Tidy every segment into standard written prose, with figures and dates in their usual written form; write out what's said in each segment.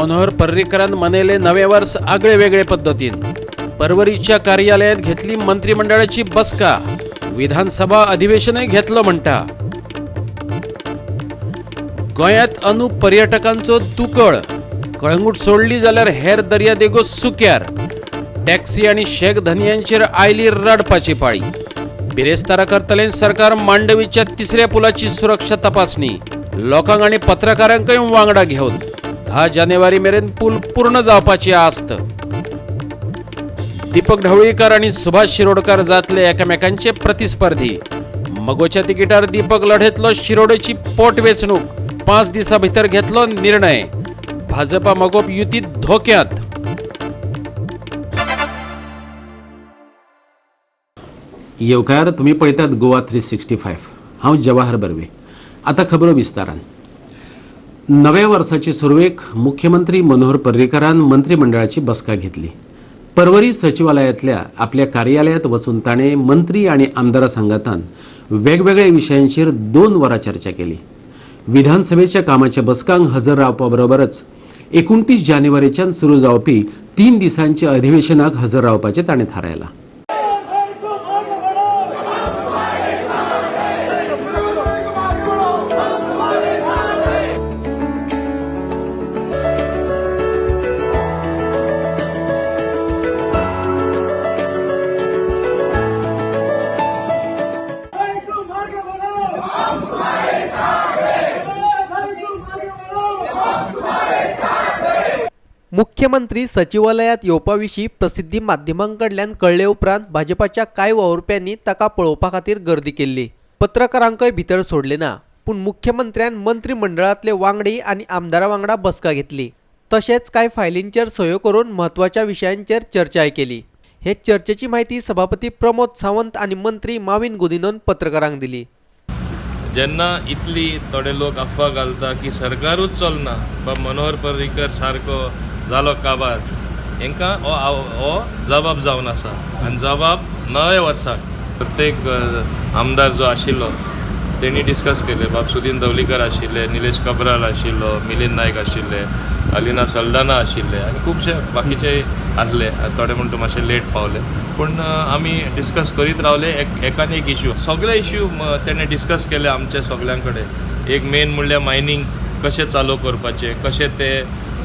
मनोहर पर्रीकरान मनयले नवे वर्स आगळे वेगळे पद्दतीन. पर्वरीच्या कार्यालयात घेतली मंत्रिमंडळाची बसका. विधानसभा अधिवेशनय घेतलो म्हणटा. गोंयांत अंदू पर्यटकांचो दुकळ. कळंगूट सोडली जाल्यार हेर दर्यादेगो सुक्यार. टॅक्सी आनी शेक धनयांचेर आयली रडपाची पाळी. बिरेस्तारा करतलें सरकार मांडवीच्या तिसऱ्या पुलाची सुरक्षा तपासणी. लोकांक आनी पत्रकारांकय वांगडा घेवन 10 जानेवारी मेरेन पूल पूर्ण जावपाची आस्त. दीपक ढवळीकर आनी सुभाष शिरोडकर जातले एकामेकांचे प्रतिस्पर्धी. मगोच्या तिकिटार दीपक लढयतलो शिरोडेची पोटवेंचणूक. 5 दिसां भितर घेतलो निर्णय. भाजपा मगोप युती धोक्यात. येवकार, तुम्ही पळयतात गोवा 365. हांव जवाहर बर्वे. आता खबरो विस्तारान. नव्या वर्साचे सुरवेक मुख्यमंत्री मनोहर पर्रीकरान मंत्रिमंडळाची बसका घेतली. पर्वरी सचिवालयांतल्या आपल्या कार्यालयात वचून ताणें मंत्री आनी आमदारा सांगातान वेगवेगळ्या विशयांचेर 2 वरां चर्चा केली. विधानसभेच्या कामाच्या बसकांक हजर रावपा बरोबरच 29 जानेवारीच्यान सुरू जावपी 3 दिसांच्या अधिवेशनाक हजर रावपाचें ताणें थारायलां. मुख्यमंत्री सचिवालयात येवपाविशीं प्रसिद्धी माध्यमांकडल्यान कळ्ळे उपरांत भाजपाच्या कांय वावुरप्यांनी ताका पळोवपा खातीर गर्दी केल्ली. पत्रकारांकय भितर सोडले ना, पूण मुख्यमंत्र्यान मंत्रिमंडळांतले वांगडी आनी आमदारा वांगडा बसका घेतली. तशेंच कांय फायलींचेर सयो करून म्हत्वाच्या विशयांचेर चर्चाय केली. हे चर्चेची म्हायती सभापती प्रमोद सावंत आनी मंत्री माविन गुदिनोन पत्रकारांक दिली. जेन्ना इतली थोडे लोक अफवा घालता की सरकारूच चलना, बा मनोहर पर्रीकर सारको जालो काबार, हेंकां हो जबाब जावन आसा. आनी जबाब नव्या वर्साक प्रत्येक आमदार जो आशिल्लो तेणी डिस्कस केले. बाब सुदीन दवलीकर आशिल्ले, निलेश कब्राल आशिल्लो, मिलिंद नायक आशिल्ले, अलिना सल्दाना आशिल्ले आनी खुबशे बाकीचे आसले. थोडे म्हणटा मातशे लेट पावले, पूण आमी डिस्कस करीत रावले. एकान एक इश्यू, सगळे इश्यू तेणें डिस्कस केले आमचे सगळ्यां कडेन. एक मेन म्हणल्यार मायनींग कशें चालू करपाचें, कशें ते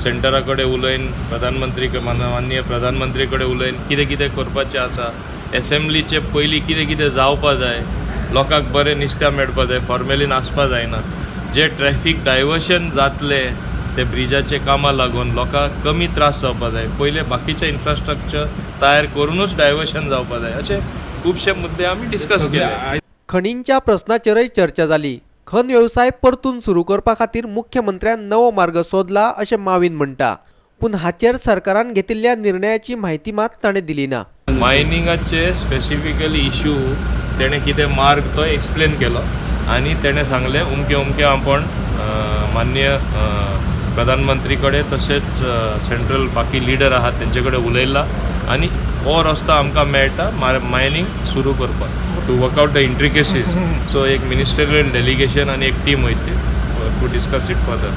सेंटरा कडेन उलयन, प्रधानमंत्री माननीय प्रधानमंत्री कडेन उलयन कितें कितें करपाचें आसा, एसेंब्लीचे पयलीं कितें कितें जावपा जाय, लोकांक बरें निस्त्या मेळपा जाय, फॉर्मेलीन आसपा जायना, जे ट्रॅफीक डायवर्शन जातलें ते ब्रिजाचे कामां लागून लोकांक कमी त्रास जावपा जाय, पयले बाकीचें इन्फ्रास्ट्रक्चर तयार करूनूच डायवर्शन जावपा जाय, अशे खुबशे मुद्दे आमी डिस्कस केले. खणींच्या प्रस्नाचेरय चर्चा जाली. खण वेवसाय परतून सुरू करपा खातीर मुख्यमंत्र्यान नवो मार्ग सोदला अशें माविन म्हणटा, पूण हाचेर सरकारान घेतिल्ल्या निर्णयाची म्हायती मात ताणें दिली ना. मायनिंगाचे स्पेसिफिकली इश्यू तेणें कितें मार्ग तो एक्सप्लेन केलो आनी तेणें सांगलें उमके उमके आपण माननीय प्रधानमंत्री कडेन तशेंच सेंट्रल बाकी लिडर आहात तेंचे कडेन उलयला आनी हो रस्तो आमकां मेळटा मायनींग सुरू करपाक, to work out the intricacies. So एक मिनिस्टरियल डेलिगेशन आनी एक टीम वयतली to discuss it further.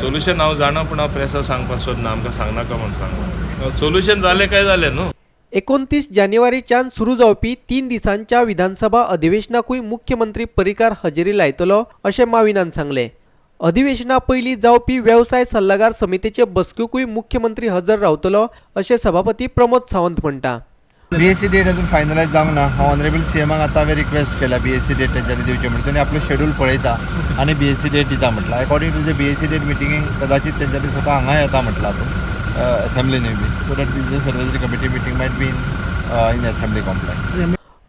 Solution हांव जाणा, पूण हांव प्रेसा सांगपाक सोदना, आमकां सांगनाका म्हूण सांगलां. सोल्युशन जालें काय जालें न्हू. 29 जानेवारीच्यान सुरू जावपी 3 दिसांच्या विधानसभा अधिवेशनाकूय मुख्यमंत्री पर्रीकार हजेरी लायतलो अशें माविनान सांगलें. अधिवेशना पयलीं जावपी वेवसाय सल्लागार समितीचे बसकेकूय मुख्यमंत्री हजर रावतलो अशें सभापती प्रमोद सावंत म्हणटा. बीएससी डेट अजून फायनलायज जावंक ना. हांव ऑनरेबल सीएमाक आतां हांवें रिक्वेस्ट केल्या बीएससी डेट तेंच्यांनी दिवची म्हणून. तेणी आपलो शेड्यूल पळयता आनी बीएससी डेट दिता म्हटलां. According to the BAC date मिटिंगेक कदाचित तेंच्यांनी स्वता हांगा येता म्हटलां आपूण असेंब्लीनूय बी, so that business advisory committee meeting might be in assembly complex.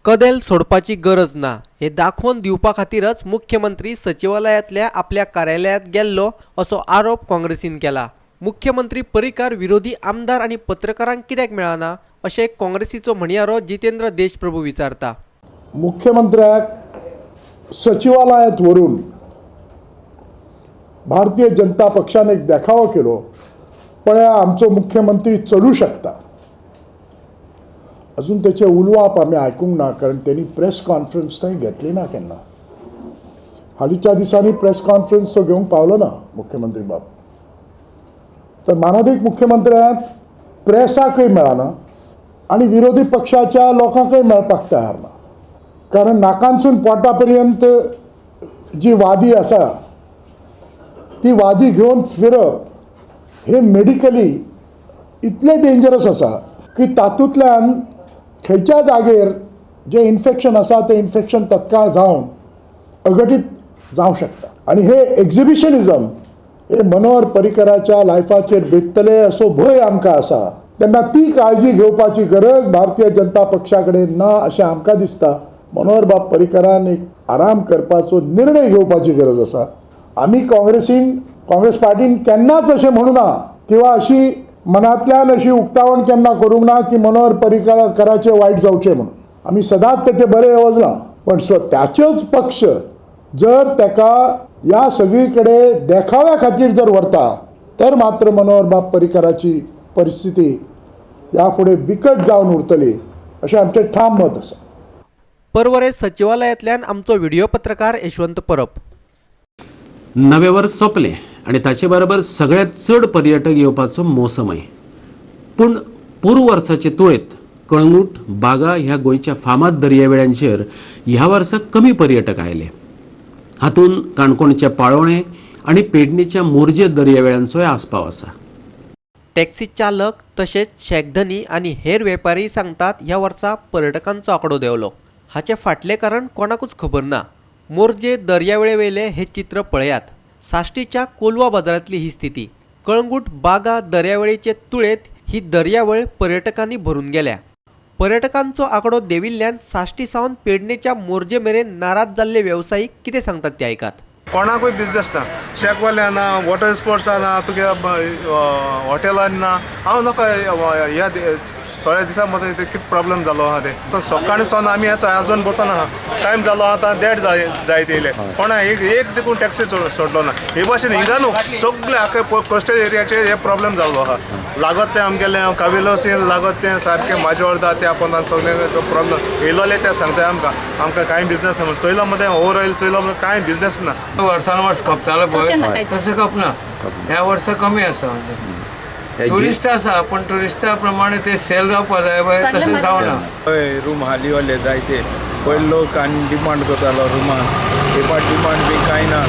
कदेल सोडपाची गरज ना हे दाखोवन दिवपा खातीरच मुख्यमंत्री सचिवालयांतल्या आपल्या कार्यालयांत गेल्लो असो आरोप काँग्रेसीन केला. मुख्यमंत्री पर्रीकार विरोधी आमदार आनी पत्रकारांक कित्याक मेळना अशें काँग्रेसीचो म्हणयारो जितेंद्र देशप्रभू विचारता. मुख्यमंत्र्याक सचिवालयात व्हरून भारतीय जनता पक्षान एक देखावो केलो, पळया आमचो मुख्यमंत्री चलू शकता. अजून त्याचे उलोवप आमी आयकूंक ना, कारण त्यांनी प्रेस कॉन्फरन्स थंय घेतली ना केन्ना. हालींच्या दिसांनी प्रेस कॉन्फरन्स तो घेवंक पावलो ना मुख्यमंत्री बाब. तर मानादीक मुख्यमंत्र्यांक प्रेसाकय मेळना आनी विरोधी पक्षाच्या लोकांकय मेळपाक तयार ना, कारण नाकांसून पोटा पर्यंत जी वादी आसा ती वादी घेवन फिरप हे मेडिकली इतलें डेंजरस आसा की तातूंतल्यान खंयच्या जागेर जें इन्फेक्शन आसा तें इन्फेक्शन तत्काळ जावन अघटीत जावं शकता. आनी हे एक्झिबिशनिजम हे मनोहर पर्रीकराच्या लायफाचेर बेतले असो भंय आमकां आसा. तेन्ना ती काळजी घेवपाची गरज भारतीय जनता पक्षा कडेन ना अशें आमकां दिसता. मनोहर बाब पर्रीकरान एक आराम करपाचो निर्णय घेवपाची गरज आसा. आमी काँग्रेस पार्टीन केन्नाच अशें म्हणूं ना किंवा अशी मनांतल्यान अशी उक्तावण केन्ना करूंक ना की मनोहर पर्रीकराचें वायट जावचें म्हणून. आमी सदांच तेचें बरें येवजलां, पण त्याचोच पक्ष जर ताका ह्या सगळी कडेन देखाव्या खातीर जर व्हरता तर मात्र मनोहर बाब पर्रीकराची परिस्थिती ह्या फुडें बिकट जावन उरतली अशें आमचें ठाम मत आसा. पर्वरे सचिवालयांतल्यान आमचो व्हिडिओ पत्रकार यशवंत परब. नवें वर्स सोंपलें आनी ताचे बरोबर सगळ्यांत चड पर्यटक येवपाचो मोसमय. पूण पोरू वर्साचे तुळेंत कळंगूट, बागा ह्या गोंयच्या फामाद दर्यावेळांचेर ह्या वर्सा कमी पर्यटक आयले. हातूंत काणकोणच्या पाळोळें आनी पेडणेच्या मोरजे दर्यावेळांचोय आस्पाव आसा. टॅक्सी चालक तशेंच शॅकधनी आनी हेर वेपारी सांगतात ह्या वर्सा पर्यटकांचो आंकडो देंवलो. हाचें फाटलें कारण कोणाकूच खबर ना. मोरजे दर्यावेळेवेलें हें चित्र पळयात. साश्टीच्या कोलवा बाजारांतली ही स्थिती. कळंगूट बागा दर्यावेळेचे तुळेंत ही दर्यावेळ पर्यटकांनी भरून गेल्या. पर्यटकांचो आंकडो देंविल्ल्यान साश्टी सावन पेडणेच्या मोरजे मेरेन नाराज जाल्ले वेवसायीक कितें सांगतात ते आयकात. कोणाकूय बिजनेस ना, शॅकवाल्या ना, वॉटर स्पोर्ट्सा ना, तुगे हॉटेलान ना. हांव नाका ह्या थोड्या दिसां मदें कितें प्रॉब्लम जालो आहा तें. तो सकाळीं सावन आमी ह्या अजून बसना आहा. टायम जालो आतां देड जायत येयले. कोणा एक देखून टॅक्सी सोडलो ना. हे भाशेन हिंगा न्हू सगळे आख्खे कोस्टल एरियाचे हे प्रॉब्लम जाल्लो आहा. लागत तें आमगेलें काविलोसीन लागत तें सारकें म्हाजे अर्दा त्या पोंदान सगळें तो प्रॉब्लम येयलोले ते सांगता आमकां. आमकां कांय बिजनेस ना. चोयलो मदें ओवर ऑयल चोयलो मदें कांय बिजनेस ना. वर्सान वर्स खपतालो पळय तशें खपना. ह्या वर्सा कमी आसा. टुरिस्ट आसा पूण टुरिस्टा प्रमाणे ते सेल जावपा जाय पळय तशें जावना. हय, रूम हालीवाले जायते पयले लोक आनी डिमांड करतालो रुमान. हे पाट डिमांड बी कांय ना.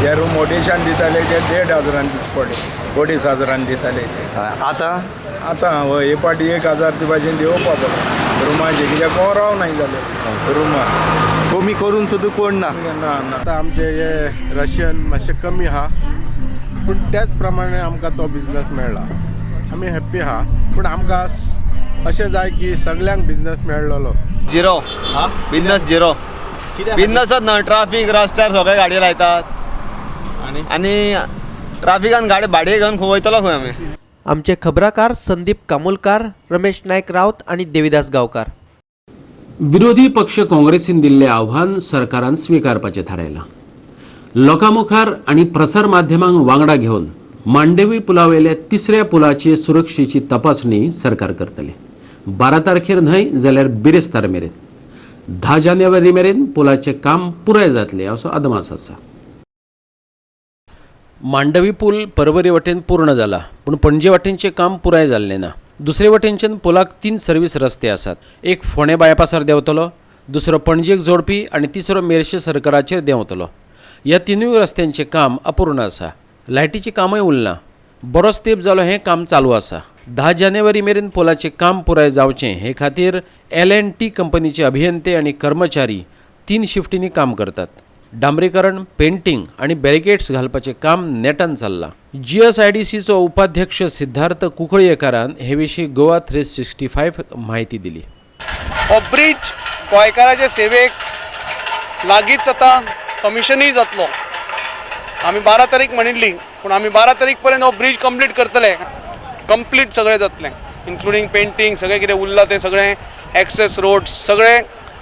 जे रूम अडेशान दिताले ते 1500 दिवचे पडले, 2500 दिताले ते. आतां आतां हय हे पाटी 1000 भाशेन दिवपा पडले रुमाचे, कित्याक कोण रावनाय जाले रुमान. कमी करून सुद्दां कोण ना. ना ना. आतां आमचे हे रशियन मातशें कमी आहा, पूण त्याच प्रमाणे आमकां तो बिजनस मेळ्ळा. आमी हॅप्पी आहा, पूण आमकां अशें जाय की सगळ्यांक बिजनस मेळ्ळलो. झिरो बिजनस, झिरो बिजनसच ना. ट्राफीक रस्त्यार सगळे गाडयो लायतात आनी ट्राफिकान गाडी भाडे घेवन खंय वयतलो खंय आमी. आमचे खबराकार संदीप कामोलकार, रमेश नायक रावत आनी देविदास गांवकार. विरोधी पक्ष काँग्रेसीन दिल्लें आव्हान सरकारान स्विकारपाचें थारायलां. लोकां मुखार आनी प्रसार माध्यमांक वांगडा घेवन मांडवी पुलावेल्या तिसऱ्या पुलाचे सुरक्षेची तपासणी सरकार करतले. 12 तारखेर न्हय जाल्यार बिरेस्तार मेरेन 10 जानेवारी मेरेन पुलाचें काम पुराय जातलें असो अदमास आसा. मांडवी पूल परवरी वटेन पूर्ण जाला, पूण पणजे वाटेनचें काम पुराय जाल्लें ना. दुसरे वटेनच्यान पुलाक 3 सर्वीस रस्ते आसात. एक फोंडें बायपासार देंवतलो, दुसरो पणजेक जोडपी आनी तिसरो मेरशे सरकाराचेर देंवतलो. ह्या 3 रस्त्यांचें काम अपूर्ण आसा. लायटीचें कामय उरलां. बरोच तेंप जालो हें काम चालू आसा. 10 जानेवारी मेरेन पुलाचें काम पुराय जावचें हे खातीर L&T कंपनीचे अभियंते आनी कर्मचारी 3 शिफ्टींनी काम करतात. डांबरीकरण, पेंटिंग आनी बॅरिकेड्स घालपाचें काम नेटान चल्लां. GSIDCचो उपाध्यक्ष सिद्धार्थ कुंकळयेकारान हे विशीं गोवा 365 म्हायती दिली. हो ब्रिज गोंयकाराचे सेवेक लागींच आतां कमिशनूय जातलो. आमी 12 तारीख म्हणिल्ली, पूण आमी 12 तारीख पर्यंत हो ब्रिज कंप्लीट करतले. कंप्लीट सगळें जातलें, इन्क्लुडींग पेंटींग, सगळें कितें उरलां तें सगळें, एक्सेस रोड सगळें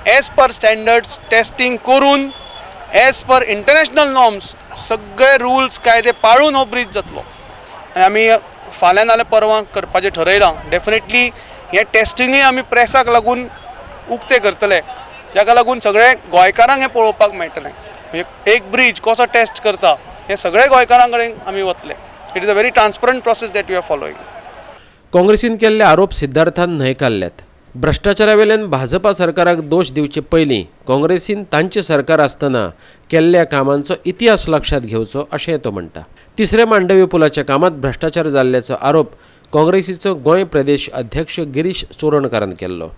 एज पर स्टँडर्ड्स टेस्टींग करून एज पर इंटरनॅशनल नॉर्म्स सगळे रुल्स कायदे पाळून हो ब्रिज जातलो. आनी आमी फाल्यां नाल्यार परवां करपाचें ठरयलां. डेफिनेटली हें टेस्टिंगूय आमी प्रेसाक लागून उक्तें करतले, जाका लागून सगळे गोंयकारांक हें पळोवपाक मेळटलें. म्हणजे एक ब्रिज कसो टेस्ट करता हें सगळे गोंयकारां कडेन आमी वतले. It is a very transparent process that we are following. काँग्रेसीन केल्ले आरोप सिद्धार्थान न्हयकारल्यात. भ्रश्टाचारा वेल्यान भाजपा सरकाराक दोश दिवचे पयलीं काँग्रेसीन तांचें सरकार आसतना केल्ल्या कामांचो इतिहास लक्षांत घेवचो अशें तो म्हणटा. तिसऱ्या मांडवी पुलाच्या कामांत भ्रश्टाचार जाल्ल्याचो आरोप काँग्रेसीचो गोंय प्रदेश अध्यक्ष गिरीश चोडणकारान केल्लो.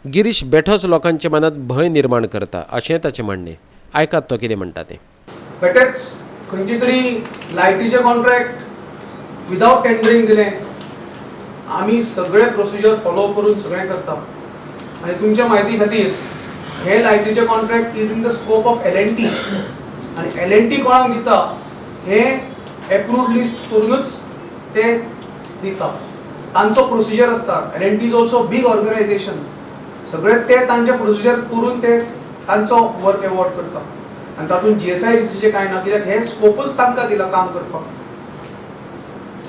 गिरीश बेठोच लोकांच्या मनात भंय निर्माण करता अशें ताचें म्हणणें. आयकात तो कितें म्हणटा तें. बेटेच खंयचे तरी लायटीचे कॉन्ट्रॅक्ट विदावट टेंडरींग दिलें. आमी सगळे प्रोसिजर फॉलो करून सगळें करता. आनी तुमच्या म्हायती खातीर हे लायटीचे contract is in the scope of L&T आनी L&T कोणाक दिता हे एप्रूव्ड लिस्ट करूनच ते दिता. तांचो प्रोसिजर आसता. L&T is also big organisation. सगळे ते तांचे प्रोसिजर करून ते तांचो वर्क एवॉर्ड करता. आनी तातूंत GSIDCचें कांय ना, कित्याक हे स्कोपूच तांकां दिला काम करपाक.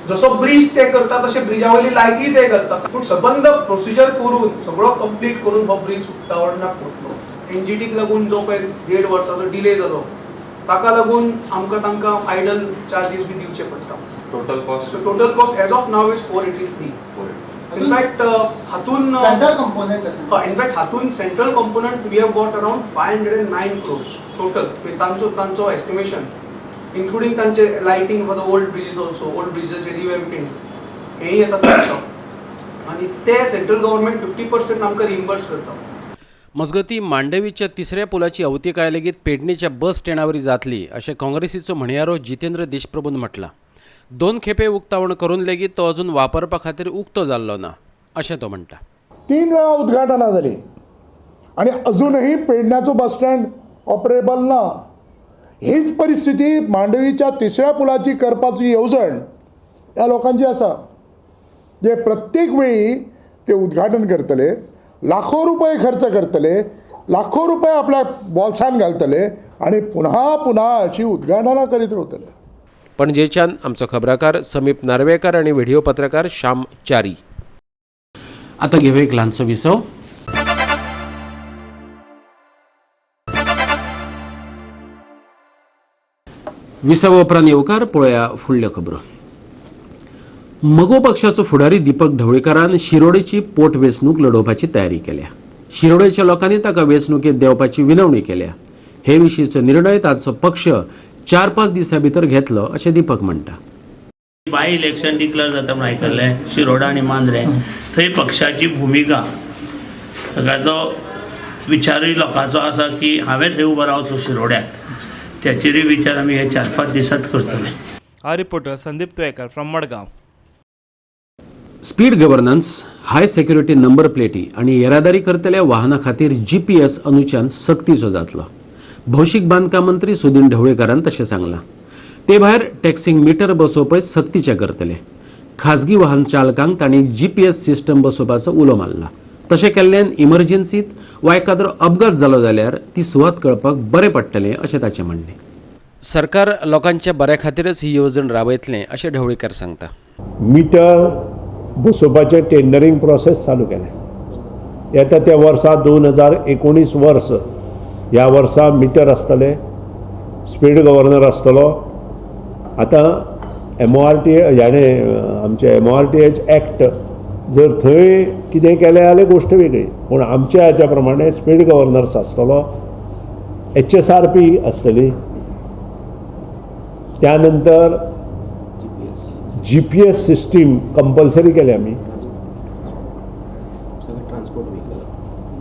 जसो ब्रिज ते करता तशें ब्रिजा वयली लायटी ते करता. पूण सबंद प्रोसिजर करून सगळो कंप्लीट करून हो ब्रिज उक्तावणाक वतलो. NGTक लागून जो पळय 1.5 वर्साचो डिले जालो ताका लागून आमकां तांकां आयडल चार्जीस बी दिवचे पडटा. Total cost as of now is 483. In fact हातून सेंट्रल कंपोनंट आसा. इनफॅक्ट हातून central component we have got around 509 crores total तांचो तांचो एस्टिमेशन, इन्क्लुडींग तांचे lighting for the old bridges also, old ब्रिजेसचे रिवॅम्पिंग हेंय येता तांचो. आनी ते सेंट्रल गव्हर्मेंट 50% आमकां रिइम्बर्स करता. मजगतीं मांडवीच्या तिसऱ्या पुलाची अवतिकाय लेगीत पेडणेच्या बस स्टँडावरी जातली अशें काँग्रेसीचो म्हणयारो जितेंद्र देशप्रभून म्हटलां. 2 खेपे उक्तावण करून लेगीत तो अजून वापरपा खातीर उक्तो जाल्लो ना अशें तो म्हणटा. 3 वेळा उद्घाटनां जालीं आनी अजूनही पेडण्याचो बस स्टँड ऑपरेबल ना. हीच परिस्थिती मांडवीच्या तिसऱ्या पुलाची करपाची येवजण ह्या लोकांची आसा. जे प्रत्येक वेळी ते उद्घाटन करतले, लाखो रुपये खर्च करतले, लाखो रुपये आपल्या बोल्सान घालतले आनी पुन्हा पुन्हा अशी उद्घाटनां करीत रावतले. पणजेच्यान आमचो खबराकार समीप नार्वेकर आनी व्हिडिओ पत्रकार श्याम च्यारी. आतां घेवया एक ल्हानसो विसव. विसवा उपरांत येवकार पळोवया फुडल्यो खबरो. मगो पक्षाचो फुडारी दीपक ढवळीकारान शिरोडेची पोटवेंचणूक लडोवपाची तयारी केल्या. शिरोडेच्या लोकांनी ताका वेंचणुकेंत देंवपाची विनवणी केल्या. हे विशींचो निर्णय ताचो पक्ष 4-5 दिसां भितर घेतलो अशें दीपक म्हणटा. बाय इलेक्शन डिक्लेअर जाता म्हूण आयकल्लें शिरोडा आनी मांद्रें, थंय पक्षाची भुमिका ताचो विचारूय लोकांचो आसा की हांवें थंय उबो रावचो शिरोड्याक, त्याचेरूय विचार आमी हे 4-5 दिसांत करतले. Our reporter Sandeep Tuekar from Madgaon. Speed governance, high security number प्लेटी आनी येरादारी करतल्या वाहना खातीर GPS अनुच्यान सक्तीचो जातलो. भौशीक बांदकाम मंत्री सुदिन ढवळीकारान तशें सांगलां. ते भायर टॅक्सींग मिटर बसोवपय सक्तीचें करतले. खाजगी वाहन चालकांक तांणी GPS system बसोवपाचो उलो मारला. तशें केल्ल्यान इमर्जन्सीत वा एकाद्रो अपघात जालो जाल्यार ती सुवात कळपाक बरें पडटलें अशें ताचें म्हणणें. सरकार लोकांच्या बऱ्या खातीरच ही येवजण राबयतलें अशें ढवळीकार सांगता. मिटर बसोवपाचें टेंडरींग प्रोसेस चालू केलें. येता त्या वर्सा 2019 वर्स ह्या वर्सा मिटर आसतले, स्पीड गव्हर्नर आसतलो. आतां MORT ह्याणे आमचे MORTH act जर थंय कितें केलें जाल्यार गोश्ट वेगळी, पूण आमच्या हाच्या प्रमाणे स्पीड गव्हर्नर्स आसतलो, HSRP आसतली, त्या नंतर GPS system compulsory केले आमी.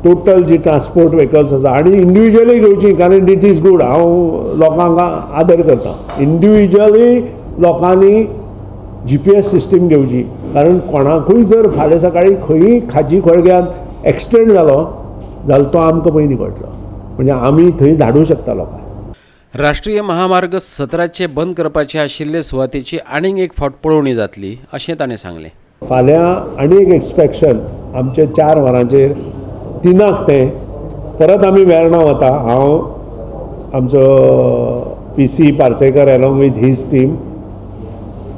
टोटल जी ट्रान्सपोर्ट व्हेकल्स आसा आनी इंडिविज्युअली घेवची, कारण it is good. हांव लोकांक आदर करता, इंडिविज्युअली लोकांनी GPS system घेवची, कारण कोणाकूय जर फाल्यां सकाळी खंयी खाजी खळग्यांत एक्सिडेंट जालो जाल्यार तो आमकां पयलीं कळटलो, म्हणजे आमी थंय धाडूं शकता लोकांक. राष्ट्रीय महामार्ग 17 बंद करपाचे आशिल्ले सुवातेची आनीक एक फावट पळोवणी जातली अशें ताणें सांगलें. फाल्यां आनी एक इन्स्पेक्शन आमचे 4 वरांचेर 3 ते परत आमी वेर्णा वता. हांव, आमचो PC Parsekar along with his team,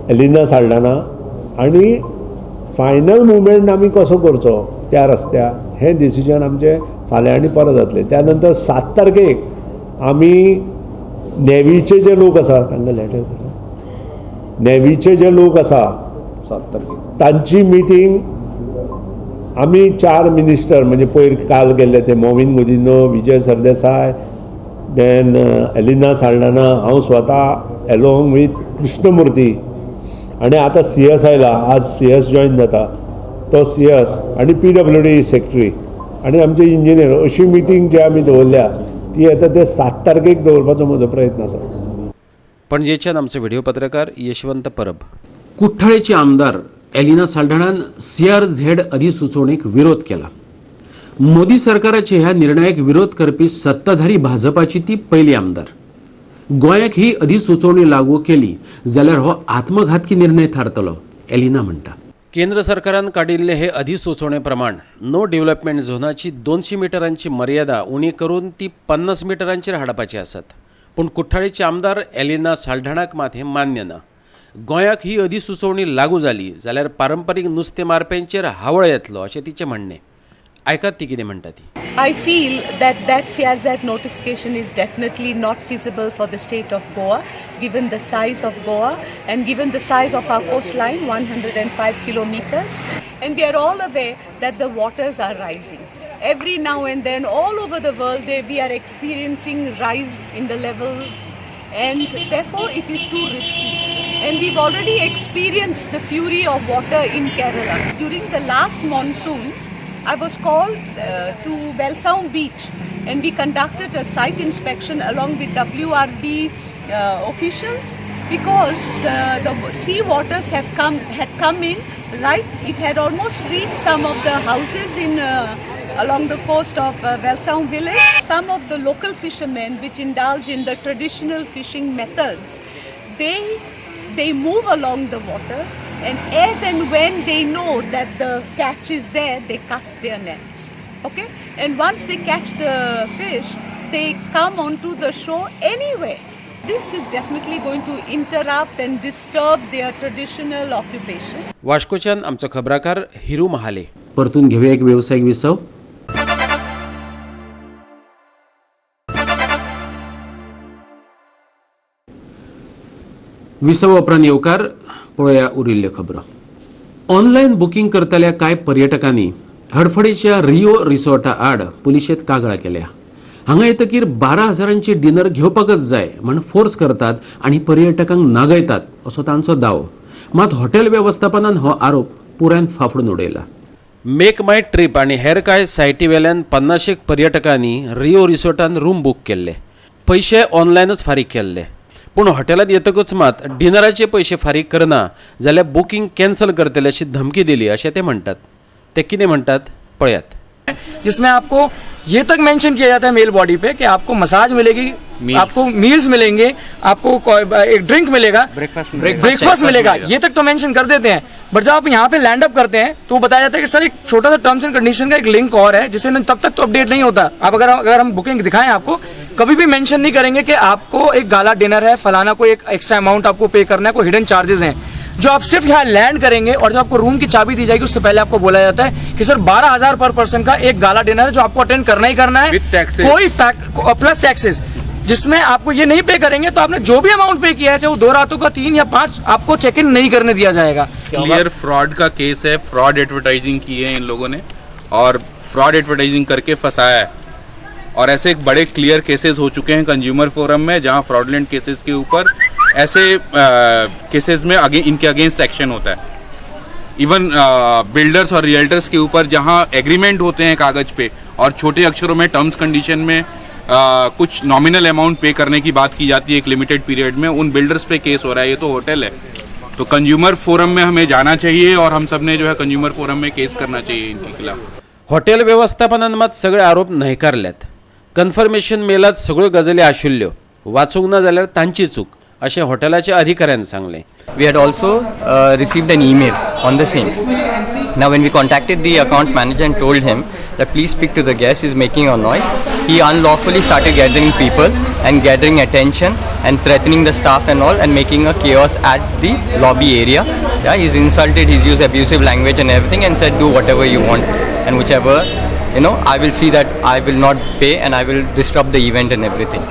Elina Saldanha, आनी फायनल मुवमेंट आमी कसो करचो त्या रस्त्यार हें डिसिजन आमचें फाल्यां आनी परत जातलें. त्या नंतर 7 तारखेक आमी नेवीचे जे लोक आसा तांकां लेटर करता, नेवीचे जे लोक आसा तांची मिटींग आमी 4 मिनिस्टर म्हणजे पयर काल गेल्ले ते मोविन गुदिन्हो, विजय सरदेसाय, देन एलिना साल्डाना, हांव स्वता एलोंग विथ कृष्णमुर्ती आनी आतां सी एस आयला, आज सी एस जॉयन जाता तो सी एस आनी PWD secretary आनी आमचे इंजिनियर अशी मिटींग जी आमी दवरल्या ती येता ते 7 तारखेक दवरपाचो म्हजो प्रयत्न आसा. पणजेच्यान आमचो व्हिडिओ पत्रकार यशवंत परब. कुठ्ठाळेचे आमदार एलिना साल्डाणान CRZ अधिसुचोवणेक विरोध केला. मोदी सरकाराचे ह्या निर्णयाक विरोध करपी सत्ताधारी भाजपाची ती पयली आमदार. गोंयाक ही अधिसुचोवणी लागू केली जाल्यार हो आत्मघातकी निर्णय थारतलो, एलिना म्हणटा. केंद्र सरकारान काडिल्ले हे अधिसुचोवणे प्रमाण नो डेव्हलपमेंट झोनाची 200 मिटरांची मर्यादा उणी करून ती 50 मिटरांचेर हाडपाची आसात. पूण कुठ्ठाळेचे आमदार एलिना साल्डाणाक मात हें मान्य ना. गोंयाक ही अधिसुचोवणी लागू जाली जाल्यार पारंपरीक नुस्तें मारप्यांचेर हावळ येतलो अशें तिचें म्हणणें. आयकात ती कितें म्हणटा ती. I feel that that CRZ notification is definitely not feasible for the state of Goa, given the size of Goa and given the size of our coastline, 105 kilometers. And we are all aware that the waters are rising. Every now and then, all over the world, we are experiencing rise in the levels, and therefore it is too risky. And we've already experienced the fury of water in Kerala. During the last monsoons, I was called to Velsao Beach, and we conducted a site inspection along with WRD officials, because the sea waters had come in, right? It had almost reached some of the houses in along the coast of Velsao village. Some of the local fishermen which indulge in the traditional fishing methods, they move along the waters, and as and when they know that the catch is there, they cast their nets. Okay, and once they catch the fish, they come onto the shore anyway. This is definitely going to interrupt and disturb their traditional occupation. वास्कोच्यान आमचो खबराकार हिरू महाले. परतून घेऊया एक व्यावसायिक विसव. विसव उपरांत येवकार पळोवया उरिल्ल्यो खबरो. ऑनलायन बुकींग करतल्या कांय पर्यटकांनी हडफडेच्या रिओ रिसॉर्टा आड पुलिशेंत कागाळ केल्या. हांगा येतकीर 12,000 डिनर घेवपाकच जाय म्हण फोर्स करतात आनी पर्यटकांक नागयतात असो तांचो दावो. मात हॉटेल वेवस्थापनान हो आरोप पुरायन फाफडून उडयला. मेक माय ट्रीप आनी हेर कांय सायटी वेल्यान 50 पर्यटकांनी रिओ रिसॉर्टान रूम बूक केल्ले, पयशे ऑनलायनच फारीक केल्ले. पूण हॉटेलांत येतकूच मात डिनराचे पयशे फारीक करना जाल्यार बुकींग कॅन्सल करतले अशी धमकी दिली अशें ते म्हणटात. ते कितें म्हणटात पळयात. जिसमें आपको ये तक मेंशन किया जाता है मेल बॉडी पे कि आपको मसाज मिलेगी, आपको मील्स मिलेंगे, आपको एक ड्रिंक मिलेगा, ब्रेकफास्ट मिलेगा, ये तक तो मेंशन कर देते हैं. बट जब आप यहाँ पे लैंड अप करते हैं तो बताया जाता है कि सर एक छोटा सा टर्म्स एंड कंडीशन का एक लिंक और है जिसे तब तक तो अपडेट नहीं होता. आप अगर हम बुकिंग दिखाएं आपको, कभी भी मेंशन नहीं करेंगे कि आपको एक गाला डिनर है, फलाना को एक एक्स्ट्रा अमाउंट आपको पे करना है, कोई हिडन चार्जेस हैं. जो आप सिर्फ यहाँ लैंड करेंगे और जो आपको रूम की चाबी दी जाएगी उससे पहले आपको बोला जाता है कि सर 12,000 पर पर्सन का एक गाला डिनर है जो आपको अटेंड करना ही करना है, कोई फैक्ट प्लस टैक्सेस, जिसमें आपको ये नहीं पे करेंगे तो आपने जो भी अमाउंट पे किया है, चाहे वो 2 रातों का 3 या 5, आपको चेक इन नहीं करने दिया जाएगा. क्लियर फ्रॉड का केस है. फ्रॉड एडवर्टाइजिंग की है इन लोगों ने और फ्रॉड एडवर्टाइजिंग करके फंसाया है. और ऐसे एक बड़े क्लियर केसेस हो चुके हैं कंज्यूमर फोरम में, जहां फ्रॉडलेंट केसेस के ऊपर ऐसे केसेस में इनके अगेंस्ट एक्शन होता है. इवन बिल्डर्स और रियल्टर्स के ऊपर जहां एग्रीमेंट होते हैं कागज पे और छोटे अक्षरों में टर्म्स कंडीशन में कुछ नॉमिनल अमाउंट पे करने की बात की जाती है एक लिमिटेड पीरियड में, उन बिल्डर्स पे केस हो रहा है. ये तो होटल है, तो कंज्यूमर फोरम में हमें जाना चाहिए और हम सब ने जो है कंज्यूमर फोरम में केस करना चाहिए इनके खिलाफ. हॉटेल व्यवस्थापनान मात सगळे आरोप न्हयकारल्यात. कन्फर्मेशन मेलात सगळ्यो गजाली आशिल्ल्यो, वाचूंक ना जाल्यार तांची चूक अशें हॉटेलाच्या अधिकाऱ्यान सांगलें. We had also received an email on the same. Now when we contacted the account manager and told him that please speak to the guest, he's making a noise, he unlawfully started gathering people and gathering attention and threatening the staff and all and making a chaos at the lobby area. Yeah, he's insulted, he's used abusive language and everything and said do whatever you want and whichever, you know, I will see that I will not pay and I will disrupt the event and everything.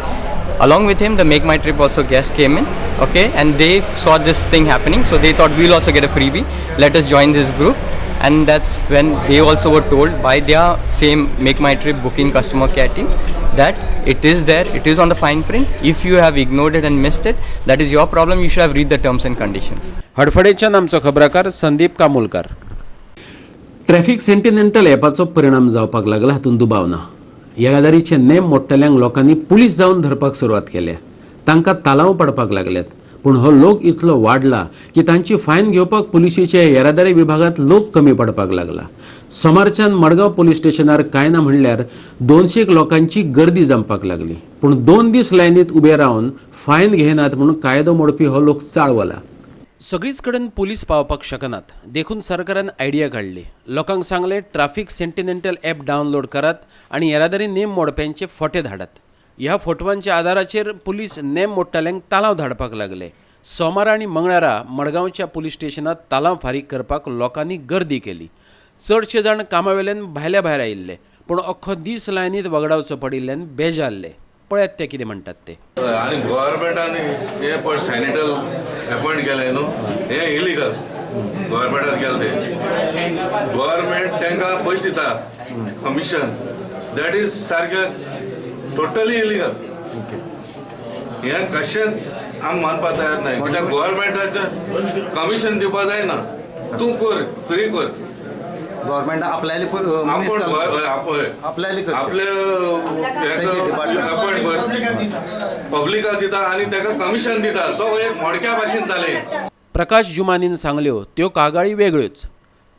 Along with him, the Make My Trip also guest came in, okay, and they saw this thing happening, so they thought we'll also get a freebie, let us join this group. And that's when they also were told by their same Make My Trip booking customer care team that it is there, it is on the fine print. If you have ignored it and missed it, that is your problem. You should have read the terms and conditions. हडफडेच्यान आमचो खबराकार Sandeep कामोलकर. Traffic सेंटिनेंटल ॲपाचो परिणाम जावपाक लागला हातूंत दुबाव ना. येरादारीचे नेम मोडटल्यांक लोकांनी पुलीस जावन धरपाक सुरवात केल्या. तांकां तालांव पडपाक लागल्यात. पूण हो लोक इतलो वाडला की तांची फायन घेवपाक पुलिशेच्या येरादारी विभागांत लोक कमी पडपाक लागला. सोमारच्यान मडगांव पुलीस स्टेशनार कांय ना म्हणल्यार 200 लोकांची गर्दी जमपाक लागली. पूण 2 दीस लायनीत उबे रावन फायन घेनात म्हणून कायदो मोडपी हो लोक चाळवला. सगळीच कडेन पुलीस पावपाक शकनात देखून सरकारान आयडिया काडली. लोकांक सांगलें ट्राफिक सेंटिनेंटल ॲप डावनलोड करात आनी येरादारी नेम मोडप्यांचे फोटे धाडात. ह्या फोटवांच्या आदाराचेर पुलीस नेम मोडटल्यांक तालांव धाडपाक लागले. सोमारा आनी मंगळारा मडगांवच्या पुलीस स्टेशनात तालांव फारीक करपाक लोकांनी गर्दी केली. चडशे जाण कामावेल्यान भायल्या भायर आयिल्ले, पूण अख्खो दीस लायनीत वगडावचो पडिल्ल्यान बेजारले. पळयात ते कितें म्हणटात ते. आनी गव्हर्मेंटान हे पळय सॅनिटल अपॉयंट केलें न्हू, हें इलिगल गव्हर्मेंटान केलें तें. गव्हर्मेंट तांकां पयशे दिता कमिशन, that is सारकें टोटली इलिगल. हें कशें आमी मानपा तयार नाय, कित्याक गव्हर्मेंटाचें कमिशन दिवपा जायना. तूं कर, फ्री कर. गव्हर्मेंट आपल्याले आपले अपॉयंट कर, पब्लिकाक दिता आनी ताका कमिशन दिता. सो एक मोडक्या भाशेन जालें. प्रकाश जुमानीन सांगल्यो त्यो कागाळी वेगळ्योच.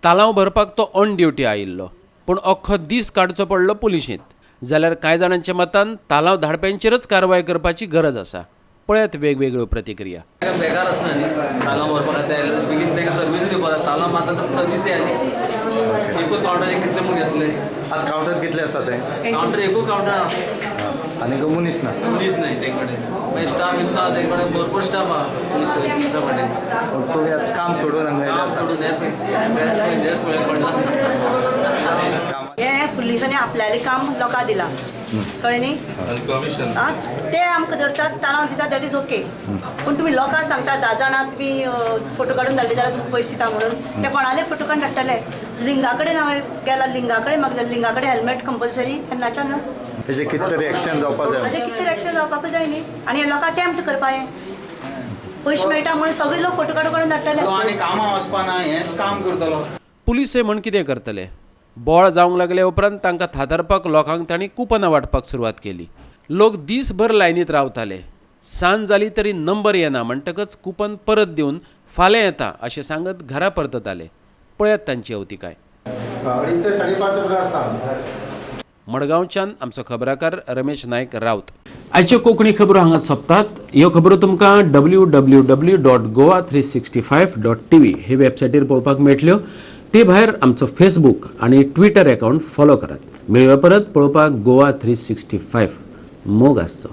तालांव भरपाक तो ऑन ड्युटी आयिल्लो, पूण अख्खो दीस काडचो पडलो पुलिशेंत. जाल्यार कांय जाणांच्या मतान तालांव धाडप्यांचेरच कारवाय करपाची गरज आसा. पळयात वेगवेगळ्यो प्रतिक्रिया. बेकार आसना न्ही तालांव भरपा खातीर, बेगीन तांकां सर्वीस दिवपा. तालांव मारता सर्वीस दिया न्ही. एकूच कावंटर कितले म्हूण घेतले? आतां कावंटर कितले आसा ते? कावंटर एकूच कावंटर आहा आनी मनीस ना. मनीस नाय ते कडेन. मागीर स्टाफ इतलो आहा ते कडेन, भरपूर स्टाफ आहा पुलीस पुलिसा कडेन. तुमी आतां काम सोडून हांगा काम सोडून हें ड्रेस पळय पडला. हे पुलिसांनी आपल्यालें काम लोकांक दिलां, कळ्ळें न्ही? ते आमकां धरतात, तालांव दितात, that is okay. पूण तुमी लोकांक सांगता 10 जाणां तुमी फोटो काडून धाडले जाल्यार तुमकां पयशे दिता म्हणून, ते कोणाले फोटो काडून धाडटले? लिंगा कडेन हांवें गेला, लिंगा कडेन म्हाका लिंगा कडेन हेल्मेट कंपल्सरी केन्नाच्यान ना. तेजें कितें तरी एक्शन जावपाक जाय. तेजें कितें तरी एक्शन जावपाकूच जाय न्ही. आनी हे लोकांक टेम्प्ट करपा, हें पयशे मेळटा म्हणून सगळे लोक फोटो काडून काडून धाडटले. आनी कामां वचपाना, हेंच काम करतलो. पुलिसय म्हण कितें करतले? बोळ जावंक लागले उपरांत तांकां थातारपाक लोकांक तांणी कुपनां वांटपाक सुरवात केली. लोक दीसभर लायनीत रावताले. सांज जाली तरी नंबर येना म्हणटकच कुपन परत दिवन फाल्यां येता अशें सांगत घरा परतताले. पळयात तांची अवतिकाय. 2.5 ते 5.5 पर्यंत आसता. मडगांवच्यान आमचो खबराकार रमेश नायक राऊत. आयच्यो कोंकणी खबरो हांगा सोंपतात. ह्यो खबरो तुमकां www.goa365.tv हे वेबसायटीर पळोवपाक मेळटल्यो. ते भायर आमचो फेसबूक आनी ट्विटर अकावंट फॉलो करात. मेळुया परत पळोवपाक गोवा 365. मोग आसचो.